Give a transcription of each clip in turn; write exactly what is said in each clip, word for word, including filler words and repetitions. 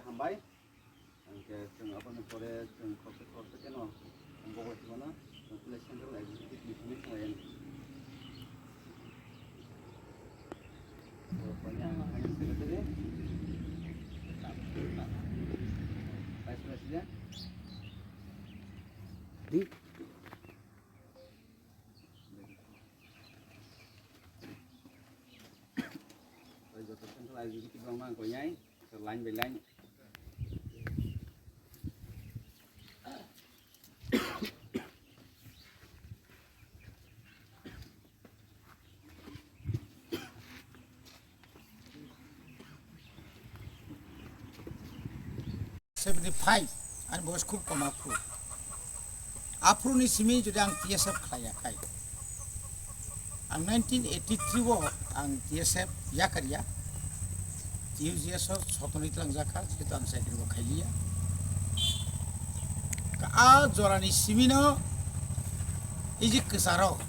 Hambai. Hingke chwng aboni pore chwng khoroksa khoroksa kheno bogor himano chwng tule central executive meeting khlai yani. Boni ang Finance Secretary, Vice President. Joto central executive rok no ang koi nai. Line by line. Seventy five, ani boyos khub kom aphuru. Aphuru ni simi jodi ang T S F khlaiya khai. Ang nineteen eighty three o ang T S F yakarya. T U G S o sotoni tlangjak kha, jehetu ang chakri bo khailiya. Ka-, a jora ni simi no iji kwcharo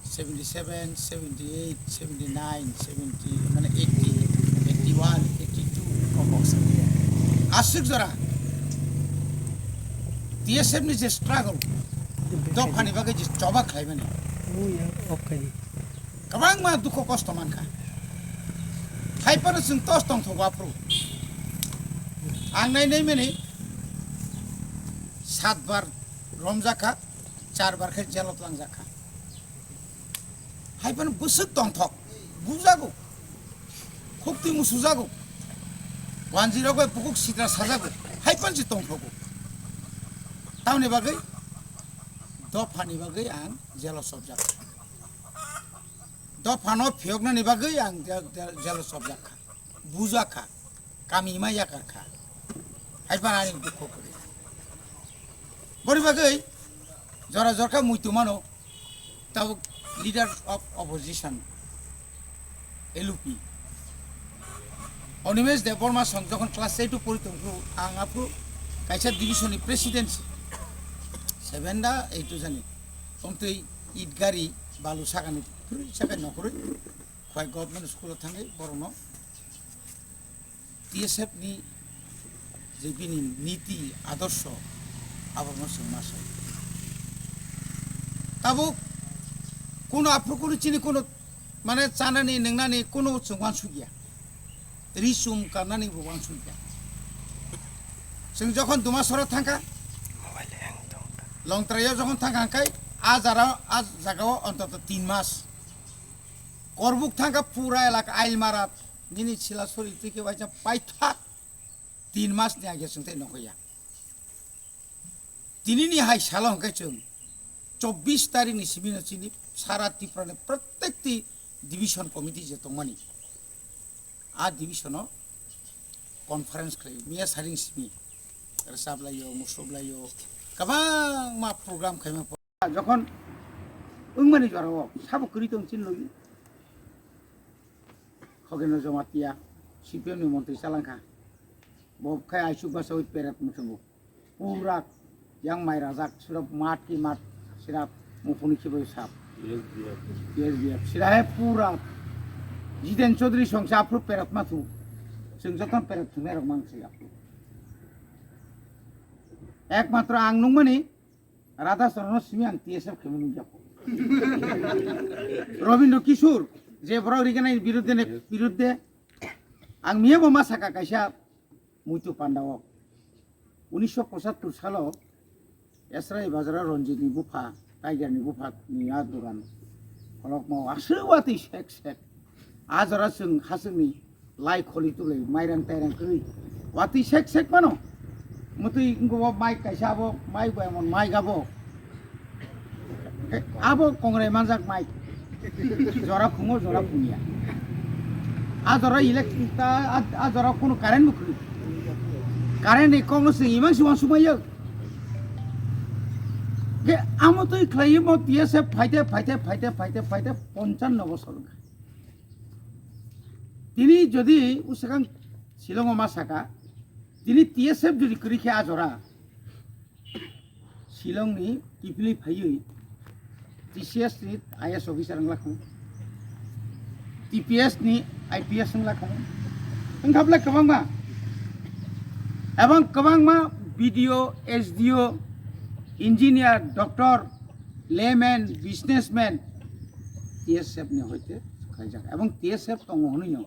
seventy seven, seventy eight, seventy nine, seventy, mane eighty, eighty one, eighty two, kok kok sa. Aswk jora T S F ni je struggle, dophani bagwi je choba khlaimani. Kwbangma dukhu kosto mankha. Haiphano chwng tos tongthogo aphuru. Ang nai nai mani satbar romjakha, charbar khe jelo twlangjakha. Haiphano bwswk tongthok, bujago. Khuk twi musujago. Wanjirok bai bukuk sitra sajago. Haiphano se tongthogo. Tamoni bagwi dophani bagwi ang jelo chopjak. Dophano phiyoknani bagwi ang je-, je-, jelo chopjak kha. Bujakha. Kami ma yakarkha. Haiphano ani dukhu kwrwi. Boni bagwi jora jorkha muitu mano. Tabuk Leader of Opposition, L O P, Animesh Debbarma song jokhon class eight o pori tongphuru, ang aphuru kaisa division ni presidency, seven da eight o jani, tongtwi it gari balu sakani phuru sakai nokhorwi, khwai government school o thangwi borokno T S F ni je bini niti adorsho, abono chwng ma sai. Tabuk kuno aphuru kuno chini kuno mane chanani nwngnani kuno chwng wansukya. Ri chum karnani bo wansukya. Chwng jokhon Dumasoro thangkha, Longtraio jokhon thangkha hwnkhe a jara, a jagao ontoto tin mas. Korbuk thangkha pura elaka Ailmara, nini Silasori twi khe waisa paithak tin mas ni age chwng tei nokhoya. Tini ni hai salo hwnkhe chwng chobbish tarik ni simi no chini sara Tripura ni prottek ti division committee je tongmani, a division o conference khlai miya saring simi rwchap lai o, musup lai o, kwbangma program khaima. Jokhon wngmani jorao sabo kwrwi tong chin logi. Khogeno Jamatia C P M ni montri chalangkha. Bo khai aisuk basawi peret muchungo. Pura yang mai rajak sura mat ki mat sira mufuni khibai sap. Yes, yes. Yes, yes. Sira he pura Jiten Chaudhary songsa aphru peret mathu. Sing joton peret thumai rok mang sing aphru. Ekmatro ang nungmani Radha Charan no simi ang T S F khemo nungjago. Rabindra Kishore, je borok riganai birudde ne, birudde. Ang miya bo ma saka kaisa muitu panda o. Unisho pochattor salo Esrai bazar o Ranjit ni bupha, Tiger ni bupha ni a dogan. Kolok ma aswk watwi sek sek. A jora chwng hachwk ni lai kholi tulai, mairang tairang kwrwi. Watwi sek sek mano. Mutwi wngkha bo mai kaisa abo, mai bo emon mai gabo. Abo kongrai manjak mai. Jora phungo, jora phungya. A jora elect-, ta, a, a jora kuno current bo kwrwi. Current ni kok no chwng imang si uansukmaya. Ke amo twi khlai mo T S F phaite, phaite, phaite, phaite, phaite, ponchanno bosor wngkha. Tini jodi usakang Shillong o ma saka, Tini T S F jodi kwrwi khe a jora, Shillong ni kiphilwi phaiwi T C S ni I A S officer wngla kho, T P S ni I P S wngla kho, wngkha bwle kwbangma, ebong kwbangma B D O, S D O, engineer, doctor, layman, businessman T S F ni hoite khaijak, ebong T S F tongo hwnwi no.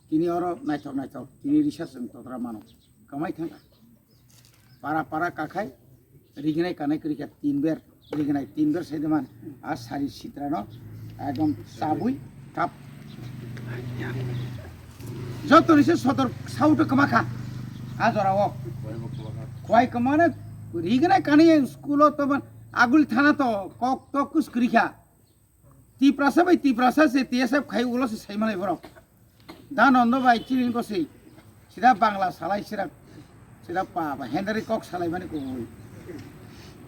Tini oro naithok naithok, tini research wng todra mano. Kwmai thangkha. Para para kakhai, rignai kanai kwrwikha tin ber, rignai tin ber saidaman, a sari sitrano ekdom chabwi tap. Joto ni se sodor sauto kwmakha, a jorao. Khwai kwmana, rignai kanai school o to man, agul thana to kok to kus kwrwikha. Tiprasa bai Tiprasa se T S F khai ulo se saimanai borok. Da nondo bai chini ko se. Sida Bangla salai sida, sida pa ba Henry kok salai mani ko.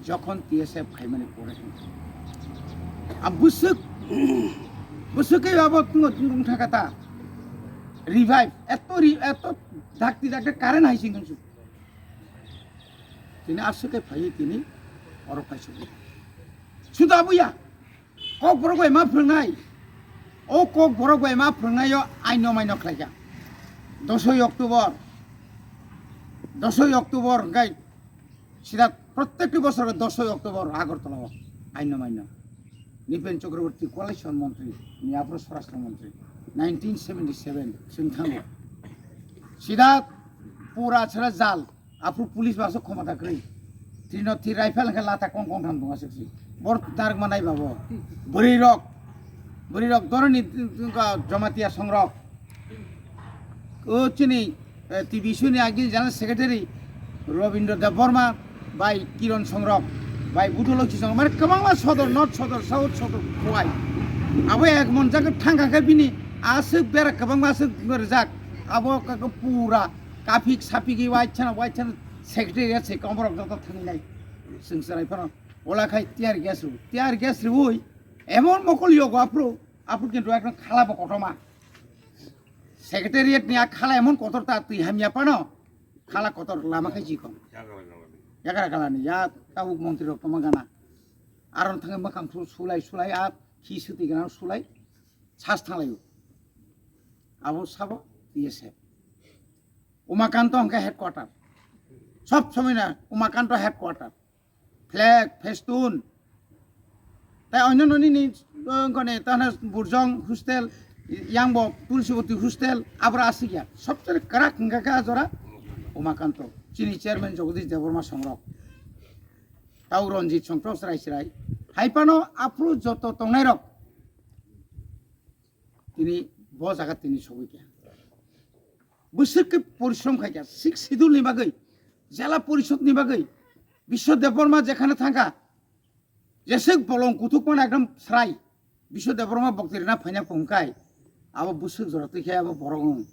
Jokhon T S F khai mani pore. A busuk, busuk ke abo tungo tungo thakata. Revive. Eto ri, eto dakti dakti current hai sing su. Tini asuk ke phai tini oro phai su. Suda abuya. Kokborok bai ma phwrwngnai. O Kokborok bai ma phwrwngnaio aino maino khlaikha. Dosoi October, dosoi October hwnkhe sida prottekti bosor dosoi October Agartala o aino maino. Nipen Chakraborty Coalition Montri, ni aphuru Swarashtra Montri, nineteen seventy seven chwng thango. Sida pura chwra jal. Aphuru police baso khomota kwrwi. Tino thi rifle hwnkhe lata kong kong tham tongo aswk si. Bor darwkma nai babo. Bwrwi rok. Bwrwi rok doroni, uh, Jamatia songrok. O chini, eh, T B C ni agil general secretary Robindra Debbarma bai Kiron songrok bai Budholochi songrok. Mane kwbangma sodor, North sodor, South sodor, Khowai. Abo ek mon jagwi thangkha khe bini aswk bera kwbangma aswk rijak. Abo ka, ka pura Kapik sapik i waithana waithana secretariat se komborok joto thangnai. Chwng chwrai phano ola khai tear gas rw. Tear gas rwui emon mokol yogo aphuru, aphuru kintu ekdom khala bo kotorma. Secretariat ni a khala emon kotor ta twi hamya phano khala kotor lama khai chikon. Yagra galani ya tabuk montri rok tongma gana. Aron thangwi mwkhang su-, sulai sulai a khi swtwi gana sulai sas thanglaio. Abo sabo T S F. Umakanto hwnkhe headquarter. Sob somoi na Umakanto headquarter. Flag, festoon. Tai onno noni ni, uh, gone tana Burjong hostel, yang bo Tulsiboti hostel, abra asik ya. Sobse kwrak hwnkha khe a jora Umakanto. Chini chairman Jagadish Debbarma songrok. Tau Ranjit Songthok Chwrai Chwrai. Hai phano aphuru joto tongnai rok. Tini bo jaga tini sogwi kha. Bwswk khe porishrom khai kha, Sixth Schedule ni bagwi, Jela Porishod ni bagwi, Biswa Debbarma jekhane thangkha, jeswk bolong kuthuk mano ekdom srai, Biswa Debbarma bokti rwna phaina phung khai, abo bwswk jora twi khe abo borok wng.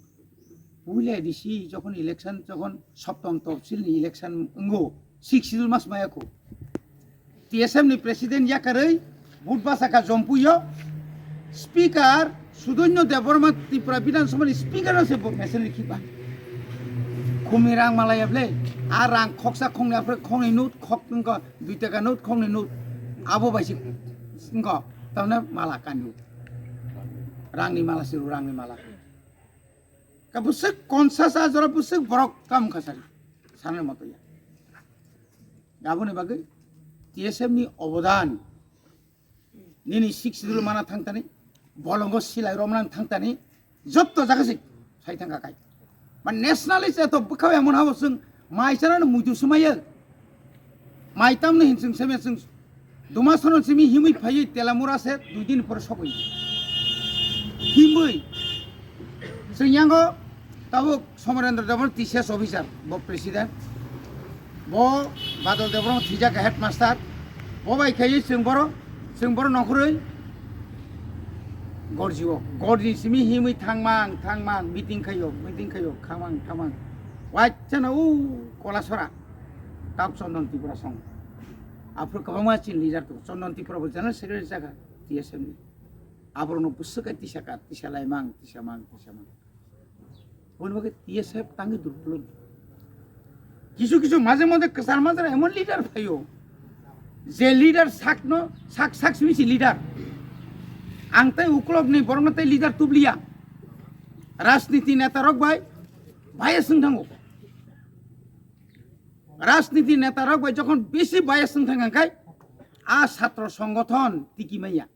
Puila A D C jokhon election, jokhon Saptam Tahsil ni election wngo, Sixth Schedule mas maya kho. T S F ni president yakarwi vote basa kha Jompuio, speaker Sudoino Debbarma Tripura Bidhan Sabha ni speaker no se bo mesen rikhiba. Khumi rang malaya ble, a rang khoksa khongni aphre khongni note khok wngkha, dui taka note khongni note, abo bai se wngkha, tamne mala kanwi. Rangni mala se rangni mala. Ka bwswk conscious a jora bwswk borok kam kha sari. Sanani moto ya. Aboni bagwi T S F ni obodan. Nini Sixth Schedule mana thangtani, bolongo silai romna thangtani, jotto jaga se sai thangka kai. Ba nationalist eto bwkha emon habo chwng mai chanani muitu sumayo. Mai tamni hin chwng seme chwng Dumasano simi himwi phaiwi Telamura se dui din pore sogwi. Himwi. Chwng yango tabuk Somarendra Debon T C S officer, bo president. Bo Badal Debon thwijak headmaster. Bo bai khaiwi chwng boro, chwng boro nongkhorwi gorjiwo. Gorji simi himwi thangmang, thangmang, meeting khaio, meeting khaio, khamang, khamang. Waichano u Kolasora. Tabuk Chondon Tripura song. Aphuru kwbangma chini leader tongo. Chondon Tripura bo general secretary chakha T S F ni. Aborokno bwswk khe tisa kha, tisa laimang, tisa mang, tisa mang. Aboni bagwi T S F tangwi durbulo. Kisu kisu maje moje kwchar majra emon leader phaio, je leader sakno sak sak simi si leader. Ang tei uklok ni borokno tei leader tubliya. Rajniti neta rok bai bias wng thango. Rajniti neta rok bai jokhon bisi bias wng thang khe, a satro songothon tiki maya.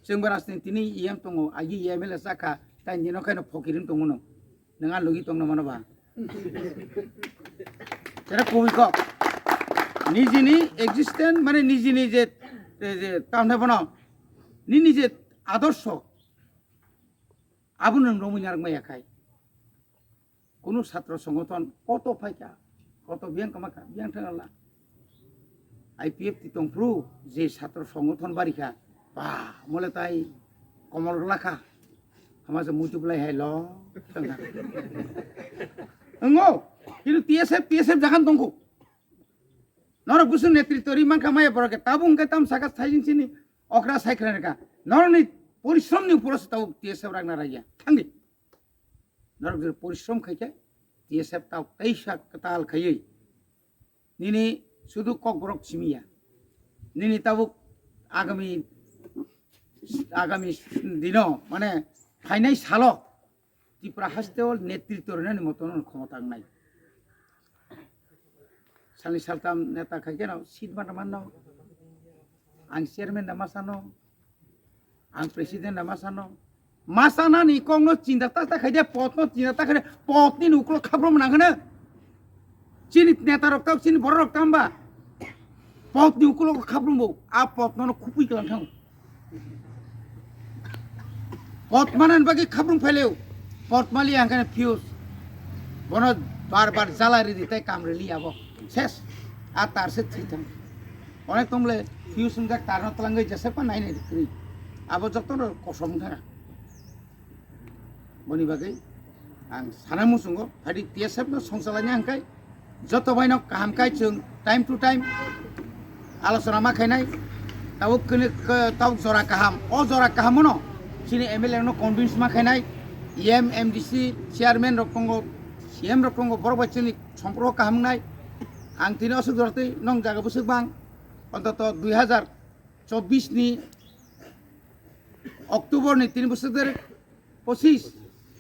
Chwngbo rajniti ni E M tongo, agi M L A sakha, tai nino khaino phokirim tongo no. Nwng a logi tongno mano ba? Sera kubui kok. Nijini existence, mane nijini je, je, je, tamne bono, nini je adorsho, abo nwng romwi narwk maya khai. Kunu satro songothon koto phaikha, koto biyang kwmakha, biyang thangala. I P F T tongphru je satro songothon barikha, ba, mole tai komol glakha. Hama se muitu belai hai lo, thangkha. Wngo, kintu T S F, T S F jagan tongkho. Norok bwswk netritw ri mankha maya borok khe, tabuk hwnkhe tam saka saijing sini okra saikhwlai rwkha. Norokni porishrom ni uporo se tabuk T S F ragna ragya. Thangdi. Norok jora porishrom khai khe T S F tabuk teisa kwtal khaiwi nini sudu kokborok simi ya. Nini tabuk agami, agami dino, mane phainai salo Tripura haste o netritw rwnani moto no khomota wngnai. Salni saltam neta khai khe no seat mana manno. Ang chairman da masano, ang president da masano. Masanani kokno chinta ta ta khai de, potno chinta ta khai de, potni uklo khabrom nang khna. Chini neta rok tau, chini borok rok tamba. Potni uklo khabrom bo, a potno no khupui klang thang. Pot manan bagwi khabrum phaileo. Pot mali ang kane fuse. Bono bar bar jala ridi tai kam rili abo. Ses. A tar se thwi thang. Onek tomle fuse wngjak tarno twlangwi jesek pa nai nai kwrwi. Abo jotono kosom wngkha. Boni bagwi ang sana muchungo, phadi T S F no songchalaina hwnkhe joto baino kaham khai chwng time to time alochona ma khainai, tabuk kini, ke-, tabuk jora kaham, o jora kaham no chini M L A no convince ma khainai, E M, M D C, chairman rok tongo, C M rok tongo, borok bai chini somporko kaham wngnai. Ang tini aswk jora twi nong jaga bwswk bang, ontoto dui hazar chobbish ni October ni tin bosor der pochis,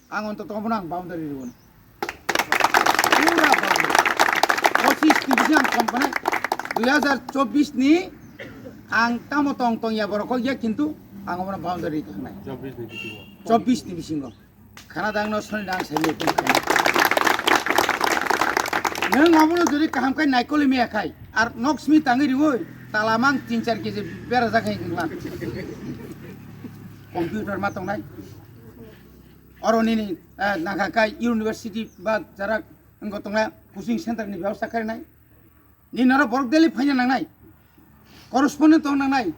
ang ontoto obono ang boundary rwgwno. Pura boundary. Pochis ni bising ang kom khanai, dui hazar chobbish ni ang tamo tong tong ya borok kok ya, kintu ang obono boundary rwgwno. Chobbish ni bisingo. Chobbish ni bisingo. Khana dang no soni dang sai ni. Nwng obono jodi kaham khai naikoli miya khai, ar nok simi tangwi riwi, tala mang tin char keji bera jakhai wngla. Computer ma tongnai. Oro nini, eh, nangkha khai university ba jarak wngko tongna coaching center ni byabostha kharinai. Ni noro borok daily phaina nangnai. Correspondent tong nangnai.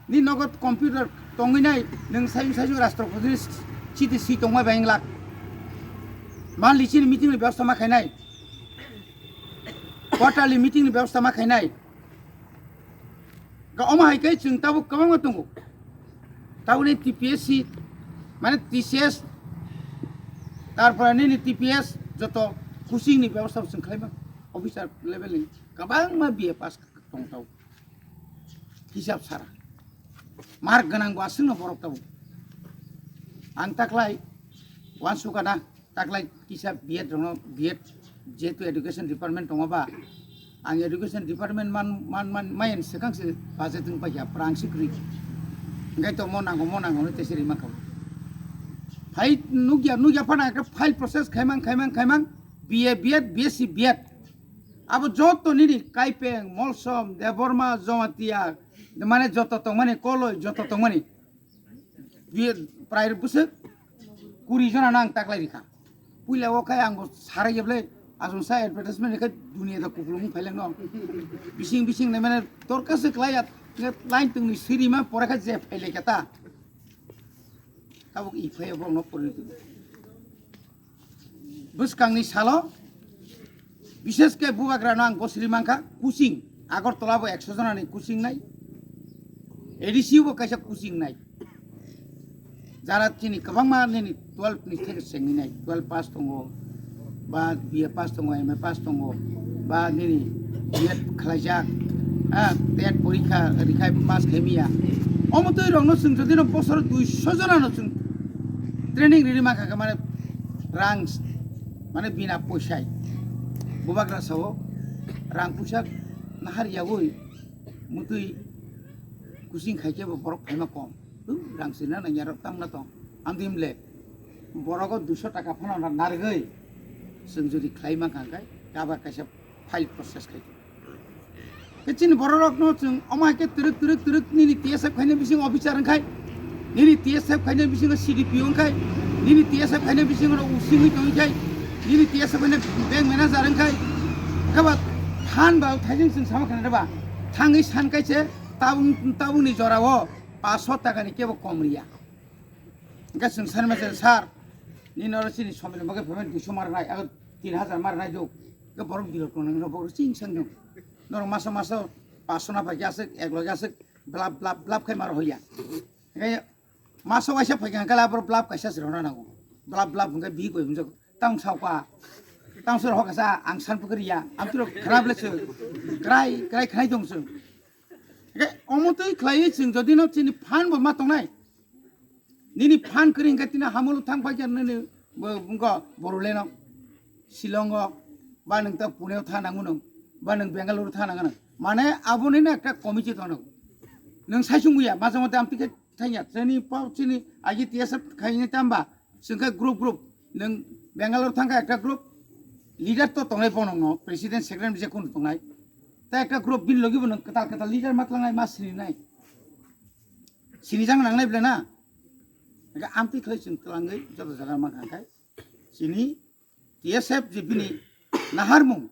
Ni nogo computer tongwi nai, nwng sayung sayung rastro phodini chiti si tongma bai wng lak. Monthly chini meeting ni byabostha ma khainai. Quarterly meeting ni byabostha ma khainai. Ga omo hai khe chwng tabuk kwbangma tongo. Tabukni T P S C, mane T C S, tarpore nini T P S, joto coaching ni byabostha chwng khlaima, officer level ni kwbangma B A pass tong tau. Hisab sara. Mark gwnang bo aswkno borok tabuk. Ang taklai uansukha na. Taklai kisa B Ed rokno, B Ed jehetu education department tongo ba, ang education department man, man, man, mayan swkang se budget wng paikha, phrang se kwrwi. Hingke to mo nango, mo nango hwnwi tei se rima kha. Phai nukya, nukya phano ang khe file process khaimang, khaimang, khaimang, B A, B Ed, B S C, B Ed. Abo joto nini Kaipeng, Molsom, Debbarma, Jamatia, mane joto tongmani, Koloi, joto tongmani. Biye prai bwswk kuri jona no ang taklai rikha. Puila o khai ang bo sarai jeble aswng sa advertisement rikha, dunia da kupulung phaileng no. Bising bising ne mane torka se klai at, line tungni siri ma pore kha je phailai kha ta. Tabuk i phai borok no pore. Bwskangni salo, bishesh khe bubagrano ang gosri mankha, coaching, Agartala bo ekso jonani coaching nai, A D C bo kaisa coaching nai. Jara chini kwbangma nini twelve ni theke sengwi nai, twelve pass tongo, ba B A pass tongo, M A pass tongo, ba nini B Ed khlaijak, ha, tet porikha rikhai pass khaimiya. Omo twi rokno chwng jodi no bosoro duiso jona no chwng training rini mankha khe, mane rang, mane bina poisai. Bubagra sao rang puisa nahar yagwi mutwi kusing khaikhe bo borok phaima kom. Rang sirna nangya rok tamna tong. Amdi himle borogo duiso taka phano narigwi chwng jodi khlai mankha khe kaba kaisa file process khai. Khe chini bororokno chwng omo hai khe twrwk twrwk twrwk nini T S F khaina bising officer wngkhai, nini T S F khaina bisingo C D P O wngkhai, nini T S F khaina bisingo usingwi tongkhai, nini T S F khaina bank manager wngkhai. Khe ba phan ba thaijing chwng sama khna ba thangwi san kaise tabung tabungni jorao paanch sho takani kebo kom riya. Hingke chwng sanma se, "Sir, nini oro chini somil bagwi payment duiso mar nai, abo tin hajar mar nai do." Hingke borok birok tongnai no borok ching sang no. Norok maso maso paanch sho na pai aswk, ek loge aswk, blap, blap, blap khai maro hoya. Hingke maso waisa phai kha, hingke abo blap kaisa se rwna nango. Blap, blap hingke bihik bai hwnjak, "Tang sao ka, tang sor ho kasa, ang san pukri ya, ang turo khana ble se, krai, krai khnai tong se." Hingke omo twi khlaiwi chwng jodi no chini phan bo ma tongnai. Nini phan kwrwi hwnkhe tini hamolo thang paikha nini bo-, bungkha Boroleno, Shillongo, ba nwng ta Puneo tha nango nwng, ba nwng Bengaluru tha nango nwng. Mane abonino ekta committee tongo. Nwng saisung buya, maja mate amtwi khe thangya, chini pau chini agi T S F khaini tamba, chwngkhe group group, nwng Bengaluru thangkha ekta group, leader to tongnai bono no, president secretary je kunu tongnai. Ta ekta group bini logi bo nwng kwtal kwtal leader ma tlangnai ma sini nai. Sinijak nangnai ble na? Hingke amtwi khlai chwng twlangwi joto jaga mankha khe chini T S F je bini naharmung,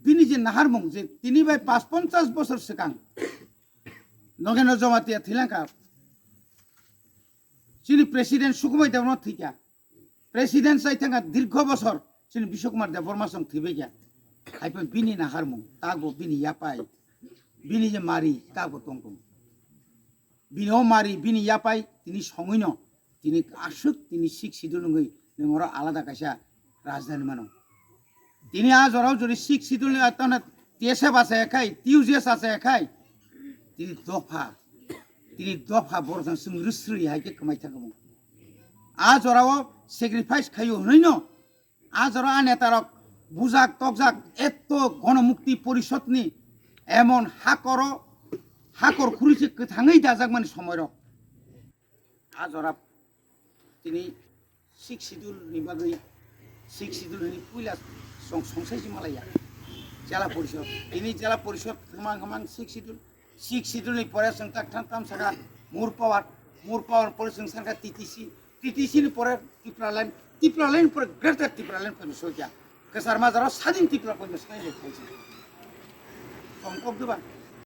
bini je naharmung je tini bai pas ponchas bosor swkang Nogendra Jamatia thwilangkha, chini president Sukumai Debbarma thwikha, president chai thangkha dirgho bosor chini Bishwa Kumar Debbarma song thwibaikha. Haiphano bini naharmung, tago bini yapai, bini je mari, tago tongtong. Bini o mari, bini yapai, tini songwino, tini aswk, tini Sixth Schedule wngwi, nwng oro alada kaisa rajdhani mano. Tini a jorao jodi Sixth Schedule ni atana T S F achai khai, T U J S achai khai, tini dopha, tini dopha borok jang chwng rwsrwi hai khe kwmai thangkha. A jorao sacrifice khaio hwnwi no, a jora a netarok bujak tokjak etto Gonomukti Porishod ni emon hakoro, hakor khuri se kwthangwi dajakmani somoirok. A jora tini Sixth Schedule ni bagwi, Sixth Schedule ni puila song-, songsai se malaya. Jela Porishod. Tini Jela Porishod hwmang hwmang Sixth Schedule. Sixth Schedule ni pore chwng tak tham tham saka more power, more power pore chwng saka T T C, T T C ni pore Tipraland, Tipraland pore Greater Tipraland pore soja. Kwchar majaro sadin Tripura pore soja. Kom kok diba?